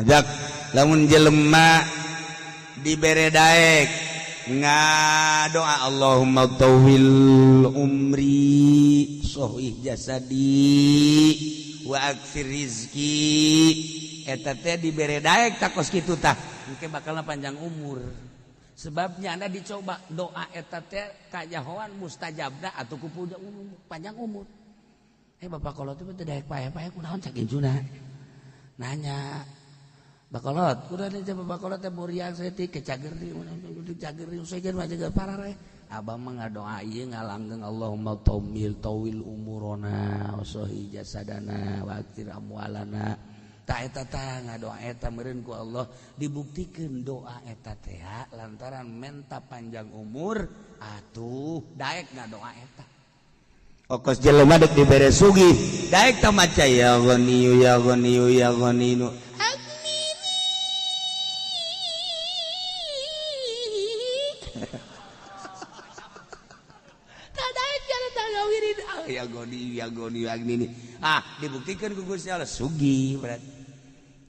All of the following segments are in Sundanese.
Jak lamun jelema dibere daek ngadoa Allahumma tawwil umri sohih jasadi wa aktsir rizki, eta teh dibere daek tak kos kitu tah engke bakal panjang umur. Sebabnya anda dicoba doa eta teh kajahoan mustajabna atau ku panjang umur. Eh, bapak kolot itu teh daek paeh-paeh kunaon, cak incuna nanya. Bakolot udah nih, coba bakolot teh muriang saeutik ke cager di cager sejen mah jaga parare. Abah mah ngadoa ieu ngalanggeng Allahumma tawil tawil umurona wa sohi jasadana wa aktir amwalana. Ta eta ta ngadoa eta meureun ku Allah dibuktikeun doa eta teh, lantaran menta panjang umur atuh daek ngadoa eta. Okos jelema dek dibere sugih daek ta maca ya ghaniyu ya ghaniyu ya ghaniyu agnini. Tak daek jalan tangga wirid ah ya ghaniyu ya ghaniyu agnini. Ah, dibuktikan ku Gusti Allah sugih berarti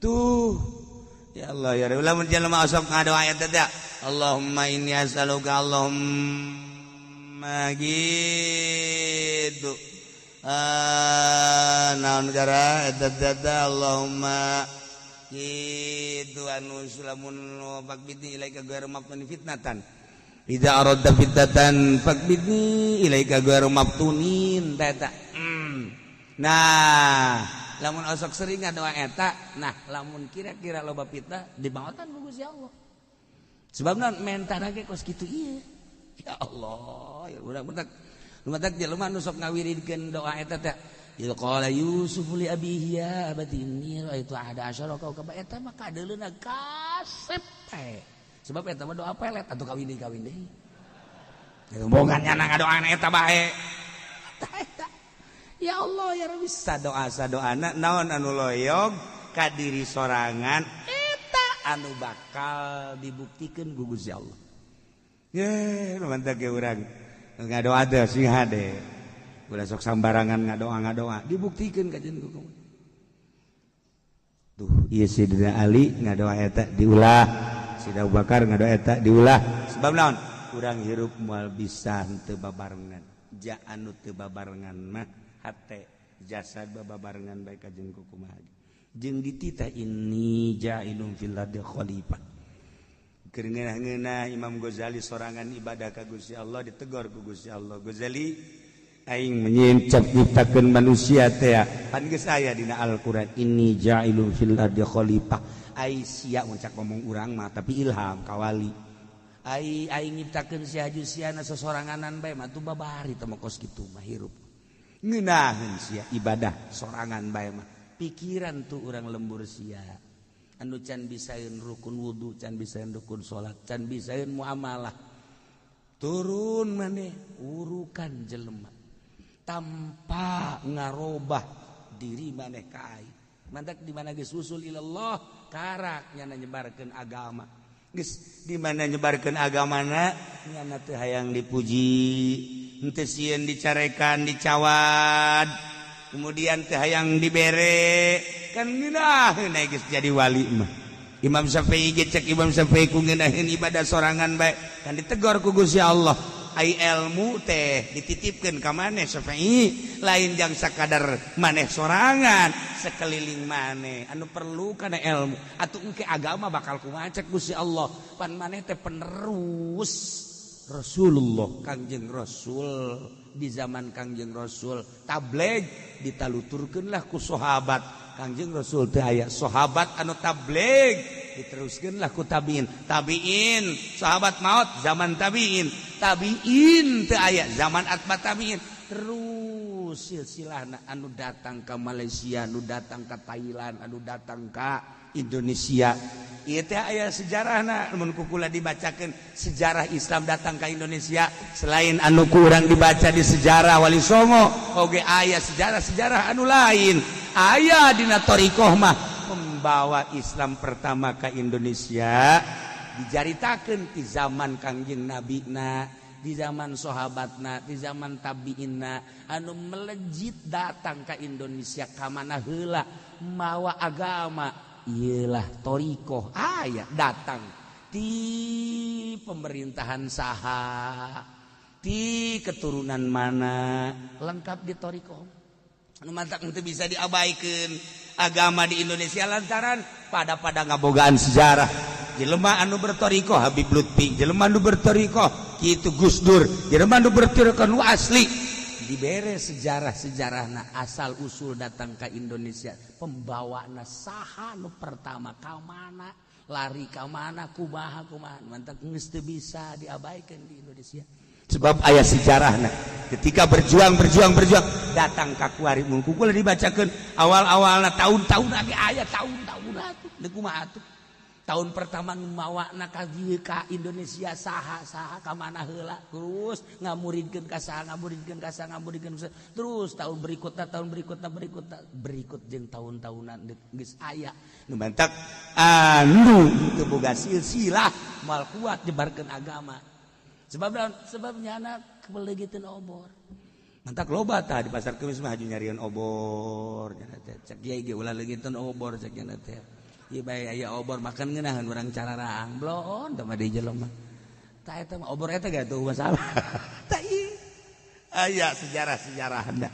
tuh. Ya Allah ya Rabbi, lamun jelema osok ngadoa eta teh Allahumma inni as'aluka, Allahumma gitu, ah naon gara eta teh Allahumma gitu anu sulamun faqbidni ilaika ghairu maftunin fitnatan idza aradta fitnatan faqbidni ilaika ghairu maftunin eta. Nah, lamun osok sering ngadoa eta, nah lamun kira-kira loba fitnah dimaotan ku Gusti Allah. Sebabna mentana ge kos kitu ieu. Ya Allah, ya urang mentak lumatak jelema nu sok ngawiridkeun doa eta teh. Idz qala Yusuf li abihi ya abati inni ra'aitu ahada asyara kaukaba, eta mah kadeuleuna kasep teh. Sebab eta mah doa pelet atuh kawin deui kawin deui. Bogan nyana ngadoana eta bae. Eta. Ya Allah ya Rabbi, sadoa sadoana naon anu loyog ka diri sorangan eta anu bakal dibuktikeun ku Gusti Allah. Ye, mantap ge urang ngadoa teh sing hade. Ulah sok sambarangan ngadoa ngadoa, dibuktikeun ka jeung ku. Tuh, ieu Sidina Ali ngadoa eta diulah, Sidina Abu Bakar ngadoa eta diulah. Sebab naon? Urang hirup moal bisa henteu babarengan. Ja anu teu babarengan mah hate jasad babarengan bae kajeng kumaha jeung dititah inni ja'ilun fil ardi khalifah. Keur ngeunah-ngeunah Imam Ghazali sorangan ibadah ka Gusti Allah, ditegor ku Gusti Allah. Ghazali, aing menyincap nyiptakeun manusia teh pan geus aya dina Al-Qur'an inni ja'ilun fil ardi khalifah. Ai sia mun cak ngomong urang mah, tapi ilham kawali. Ai aing nyiptakeun sia haju siana sesoranganan bae mah tuh babari teh mah kos kitu mah hirup ngeunaheun sia ibadah sorangan bae mah. Pikiran tuh orang lembur sia anu can bisaeun rukun wudu, can bisaeun rukun salat, can bisaeun muamalah. Turun maneh urukan jelema tanpa ngarobah diri maneh ka aing. Mantak di mana geus usul ilallah karak nyana nyebarkeun agama. Geus di mana nyebarkeun agamana nyana teu hayang dipuji, henteu sieun dicarekan, dicawad, kemudian teu hayang dibere kan ngeunaheun geus jadi wali mah. Imam Syafi'i ge cek Imam Syafi'i ku ngeunaheun ibadah sorangan bae kan ditegor ku Gusti Allah. Ai ilmu teh dititipkeun ka maneh Syafi'i lain jang sakadar maneh sorangan, sekeliling maneh anu perlu kana ilmu atuh engke agama bakal kumaha cek Gusti Allah. Pan maneh teh penerus Rasulullah Kangjeng Rasul. Di zaman Kangjeng Rasul tabligh ditaluturkeunlah ku sahabat. Kangjeng Rasul teh aya sahabat anu tabligh, diteruskeunlah ku tabiin. Tabiin sahabat maut, zaman tabiin, tabiin teu aya, zaman atba tabiin, terus silsilahna anu datang ke Malaysia, anu datang ke Thailand, anu datang ke Indonesia. Ieu teh aya sejarahna mun ku kula dibacakeun sejarah Islam datang ke Indonesia. Selain anu kurang dibaca di sejarah Wali Songo oge aya sejarah-sejarah anu lain aya dina thoriqoh mah. Pembawa Islam pertama ke Indonesia dicaritakeun di zaman Kangjeng Nabi na, di zaman sahabatna, di zaman tabiinna. Anu melejit datang ke Indonesia ka mana heula mawa agama Iyalah thoriqoh aya datang di pemerintahan saha, di keturunan mana, lengkap di thoriqoh. Anu mantak itu bisa diabaikan agama di Indonesia lantaran pada pada ngabogaan sejarah. Jelema anu berthoriqoh Habib Lutfi, jelema anu berthoriqoh kitu Gus Dur, jelema anu berthoriqoh nu asli dibere sejarah-sejarahna, asal usul datang ke Indonesia, pembawana saha nu pertama, ka mana lari, ka mana, kumaha kumaha. Mantak geus teu bisa diabaikan di Indonesia sebab aya sejarahna. Ketika berjuang, berjuang, berjuang, datang ka kuari, mun ku kula dibacakeun awal-awalna, tahun-tahun lagi aya tahun-tahun atuh. Deuk kumaha atuh? Tahun pertama nu mawana ka dieu ka Indonesia saha, saha, ka mana heula, terus ngamuridkeun ka saha, ngamuridkeun ka saha, ngamuridkeun ka saha. Terus tahun berikutnya, tahun berikutnya, berikutnya, berikut jeung tahun-tahunan geus aya. Nu mantak anu teu boga silsilah moal kuat nyebarkeun agama. Sebab naon? Sebab nyana kebeleugiteun obor. Mantak loba tah di Pasar Kemis mah haju nyarian obor nyana teh. Cek kiai ge ulah leungiteun obor, cek nyana teh. Ieu bae aya obor makan ngeunaheun urang cararaang bloon tah mah di jelema. Tah eta mah obor eta ge tuh masalah. Tah ieu aya sejarah-sejarahna.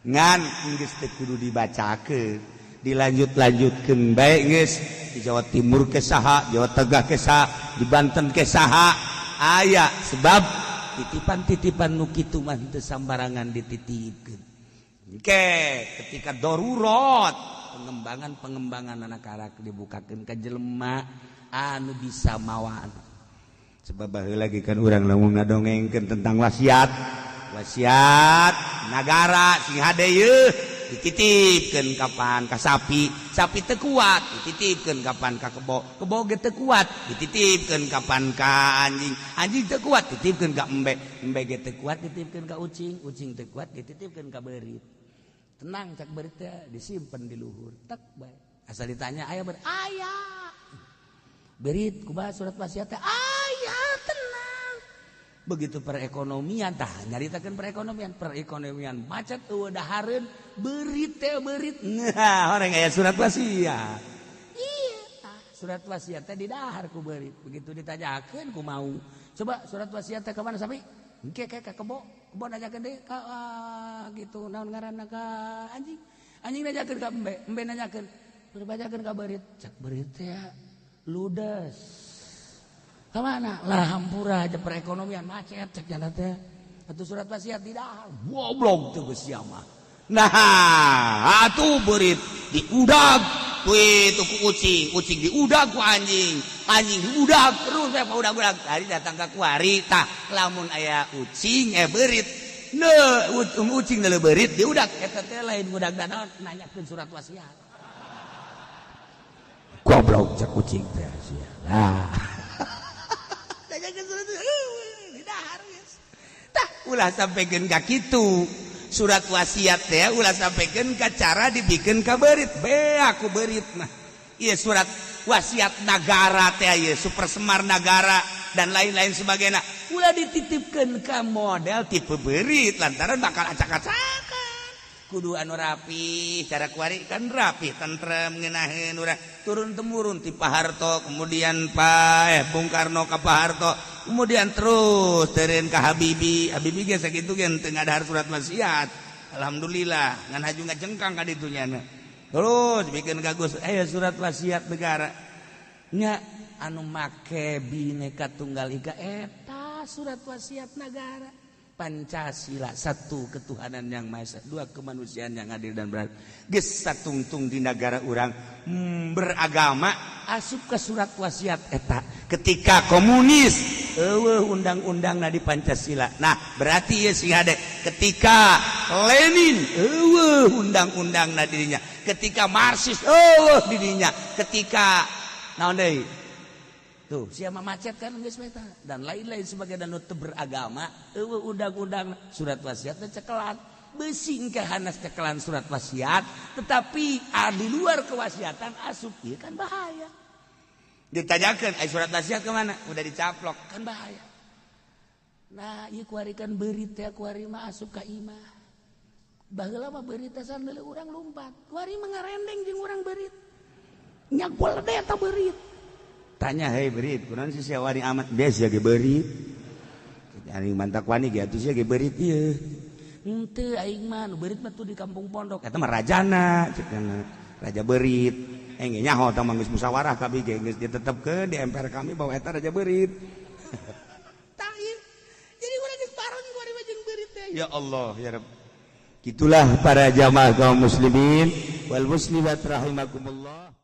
Ngan geus teu kudu dibacakeun, dilanjut-lanjutkeun bae geus. Di Jawa Timur ke saha, Jawa Tengah ke saha, di Banten ke saha aya, sebab titipan-titipan nu kitu mah teu sambarangan dititipkeun. Oke, ketika darurat pengembangan-pengembangan anak anak dibukakeun ka jelema anu bisa mawa. Sebab baheula lagi kan urang lamun ngadongengkeun tentang wasiat, wasiat nagara sing hade yeuh, dititipkeun kapan ka sapi, sapi teu kuat, dititipkeun kapan ka kebo, kebo ge teu kuat, dititipkeun kapan ka anjing, anjing teu kuat, dititipkeun ka embe, embe ge teu kuat, dititipkeun ka ucing, ucing teu kuat, dititipkeun ka beurit. Tenang, cak beurit teh, disimpen di luhur tek bae. Asal ditanya aya beurit, aya beurit, kumaha surat wasiat teh aya, tenang. Begitu perekonomian tah nyaritakeun perekonomian, perekonomian macet, eueuh dahareun, beurit teh beurit. Nah, orang aya surat wasiat. Iya tah, surat wasiat teh didahar ku beurit. Begitu ditanyakeun ku mau, coba surat wasiat teh ka mana sapi? Engke ke ka kebo, kebo nanyakeun deui ka gitu naon ngaranna, ka anjing, anjing nanyakeun ka embe, embe nanyakeun, nanyakeun ka beurit. Cak beurit teh ludes. Kemana lah, hampura aja, perekonomian macet, cek jana teh. Atau surat wasiat tidak, goblok tuh geus mah. Nah, atuh beurit diudag ku itu ku ucing, ucing diudag ku anjing, anjing diudag terus saya udag-udag. Tadi datang ke kuari tah, lamun aya ucing beurit ne, ucing neuleuh beurit diudag eta teh lain udag naon, nanyakeun surat wasiat. Goblok, cek ucing teh sia. Nah, nanyakeun surat didahar geus. Tah, ulah sampaikan ka kitu surat wasiat teh, ulah sampaikan ka cara dibikin ka beurit. Be aku beurit mah ieu surat wasiat nagara teh, ieu Super Semar Nagara dan lain-lain sebagainya, ulah dititipkeun ka model tipe beurit lantaran bakal acak-acakan. Kudu anu rapi. Cara kuari kan rapi, tentrem, ngenaheun urang turun temurun ti Pak Harto, kemudian Pak Bung Karno ka Pak Harto, kemudian terus teureun ka Habibie. Habibie ge sakitu ge teu ngadahar surat wasiat, alhamdulillah, ngan haju ngajengkang ka ditu nya. Terus bikin ka Gus, surat wasiat negara nya anu make Bineka Tunggal Ika eta surat wasiat negara Pancasila, satu ketuhanan yang maha esa, dua kemanusiaan yang adil dan beradab. Geus satungtung di negara urang beragama asup ke surat wasiat eta. Ketika komunis eueuh undang-undang di Pancasila. Nah, berarti ya sing hade. Ketika Lenin eueuh undang-undang na dirinya, ketika Marxis eueuh dirinya, ketika naon deui tuh siapa, macet kan geus eta dan lain-lain sebagai dan teu beragama eueuh undang-undang surat wasiat teh. Cekelan besi engke hanas cekelan surat wasiat, tetapi di luar kewasiatan asup ieu kan bahaya. Ditanyakeun ai surat wasiat kemana, udah dicaplok kan bahaya. Nah, ieu kuari kan beurit teh, kuari mah asup ka imah. Baheula mah beurit teh sambil urang lumpat, kuari mah ngarendeng jeung urang beurit. Nyagol deh eta beurit. Tanya, "Hei beurit, kunaon sih sia wani amat?" "Biasa ge beurit." Aing mantak wani ge atuh, sia ge beurit ieu. "Henteu, aing mah nu beurit mah tuh di kampung pondok." "Eta mah rajana," cek raja beurit. Eh, nyaho tah mah geus musyawarah kami ge, geus ditetepkeun di MPR kami bahwa eta raja beurit. Tah, jadi urang geus bareng kuari mah jeung beurit teh. Ya Allah, ya Rabb. Gitulah para jamaah kaum muslimin wal muslimat rahimakumullah.